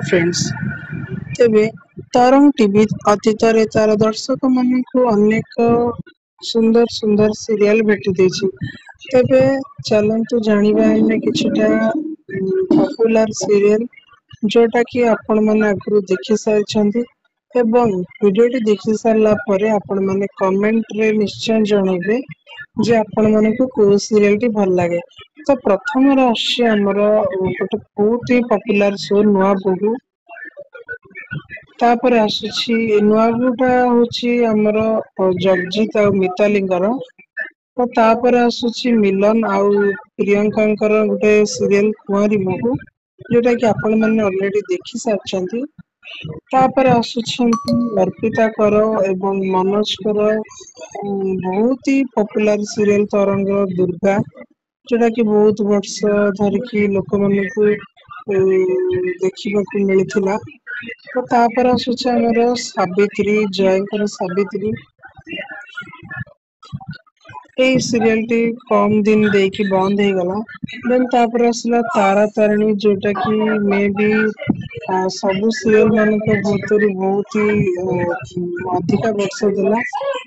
Friends. ତେବେ ତରଙ୍ଗ TV ଅତୀତରେ ତାର ଦର୍ଶକମାନଙ୍କୁ ଅନେକ ସୁନ୍ଦର ସୁନ୍ଦର ସିରିଏଲ ଭେଟି ଦେଇଛି। ତେବେ ଚାଲନ୍ତୁ ଜାଣିବା ଆମେ କିଛିଟା ପପୁଲାର ସିରିଏଲ, ଯୋଉଟା କି ଆପଣମାନେ ଆଗରୁ ଦେଖି ସାରିଛନ୍ତି, ଏବଂ ଭିଡିଓଟି ଦେଖି ସାରିଲା ପରେ ଆପଣମାନେ କମେଣ୍ଟରେ ନିଶ୍ଚୟ ଜଣେଇବେ ଯେ ଆପଣମାନଙ୍କୁ କୋଉ ସିରିଏଲଟି ଭଲ ଲାଗେ। ତ ପ୍ରଥମରେ ଆସୁଛି ଆମର ଗୋଟେ ବହୁତ ହି ପପୁଲାର ଶୋ ନୂଆ ବୋହୂ। ତାପରେ ଆସୁଛି, ନୂଆ ବୋହୂଟା ହଉଛି ଆମର ଜଗଜିତ ଆଉ ମିତାଲିଙ୍କର। ତ ତାପରେ ଆସୁଛି ମିଲନ ଆଉ ପ୍ରିୟଙ୍କାଙ୍କର ଗୋଟେ ସିରିଏଲ କୁଆଁରୀ ବୋହୂ, ଯୋଉଟା କି ଆପଣମାନେ ଅଲରେଡି ଦେଖି ସାରିଛନ୍ତି। ତାପରେ ଆସୁଛନ୍ତି ଅର୍ପିତା କର ଏବଂ ମନୋଜଙ୍କର ବହୁତ ହି ପପୁଲାର ସିରିଏଲ ତରଙ୍ଗ ଦୁର୍ଗା, ଯୋଉଟା କି ବହୁତ ବର୍ଷ ଧରିକି ଲୋକମାନଙ୍କୁ ଦେଖିବାକୁ ମିଳିଥିଲା। ତ ତାପରେ ଆସୁଛି ଆମର ସାବିତ୍ରୀ, ଜୟଙ୍କର ସାବିତ୍ରୀ। ଏଇ ସିରିଏଲଟି କମ ଦିନ ଦେଇକି ବନ୍ଦ ହେଇଗଲା। ଦେନ୍ ତାପରେ ଆସିଲା ତାରା ତାରିଣୀ, ଯୋଉଟା କି ମେ ବି ସବୁ ସିରିଏଲ ମାନଙ୍କ ଭିତରୁ ବହୁତ ହି ଅଧିକା ବର୍ଷ ଦେଲା,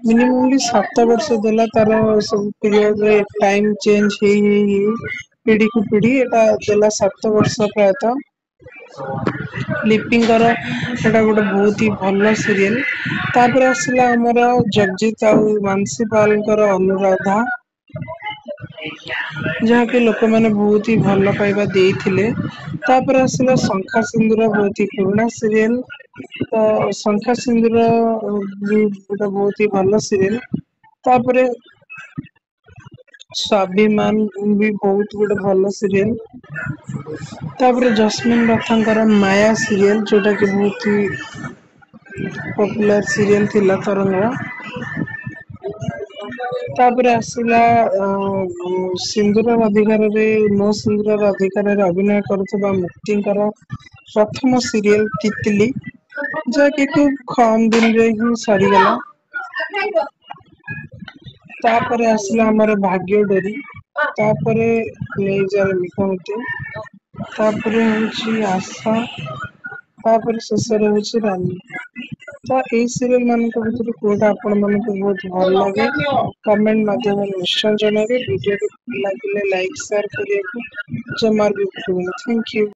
ମିନିମମଲି 7 ବର୍ଷ ଦେଲା। ତାର ସବୁ ପିରିୟଡରେ ଟାଇମ ଚେଞ୍ଜ ହେଇ ହେଇ ହେଇ ପିଢିକୁ ପିଢି ଏଟା ଦେଲା 7 ବର୍ଷ ପ୍ରାୟତଃ। ଲିପିଙ୍କର ଏଟା ଗୋଟେ ବହୁତ ହି ଭଲ ସିରିଏଲ। ତାପରେ ଆସିଲା ଆମର ଜଗଜିତ ଆଉ ମାନସୀ ପାଲଙ୍କର ଅନୁରାଧା, ଯାହାକି ଲୋକମାନେ ବହୁତ ହି ଭଲ ପାଇବା ଦେଇଥିଲେ। ତାପରେ ଆସିଲା ଶଙ୍ଖା ସିନ୍ଦୁର, ବହୁତ ହି ପୁରୁଣା ସିରିଏଲ। ତ ଶଙ୍ଖା ସିନ୍ଦୁର ବି ଗୋଟେ ବହୁତ ହି ଭଲ ସିରିଏଲ। ତାପରେ ସ୍ୱାଭିମାନ ବି ବହୁତ ଗୋଟେ ଭଲ ସିରିଏଲ। ତାପରେ ଜସ୍ମିନ ରଥଙ୍କର ମାୟା ସିରିଏଲ, ଯୋଉଟା କି ବହୁତ ହି ପପୁଲାର ସିରିଏଲ ଥିଲା ତରଙ୍ଗର। ତାପରେ ଆସିଲା ସିନ୍ଦୁରର ଅଧିକାରରେ, ମୋ ସିନ୍ଦୁରର ଅଧିକାରରେ ଅଭିନୟ କରୁଥିବା ମୁକ୍ତିଙ୍କର ପ୍ରଥମ ସିରିଏଲ ତିତଲି, ଯାହାକି ଖୁବ କମ ଦିନରେ ହିଁ ସରିଗଲା। ତାପରେ ଆସିଲା ଆମର ଭାଗ୍ୟ ଡୋରି, ତାପରେ ନେଇଯାରେ ମିଠା, ତାପରେ ହଉଛି ଆଶା, ତାପରେ ଶେଷରେ ହଉଛି ରାନୀ। ତ ଏଇ ସିରିଏଲ ମାନଙ୍କ ଭିତରୁ କୋଉଟା ଆପଣ ମାନଙ୍କୁ ବହୁତ ଭଲ ଲାଗେ କମେଣ୍ଟ ମାଧ୍ୟମରେ ନିଶ୍ଚୟ ଜଣାଇବେ। ଭିଡିଓଟି ଭଲ ଲାଗିଲେ ଲାଇକ୍ ସେୟାର କରିବାକୁ ଜମାରୁ ବି ଭୁଲିବେନି। Thank you.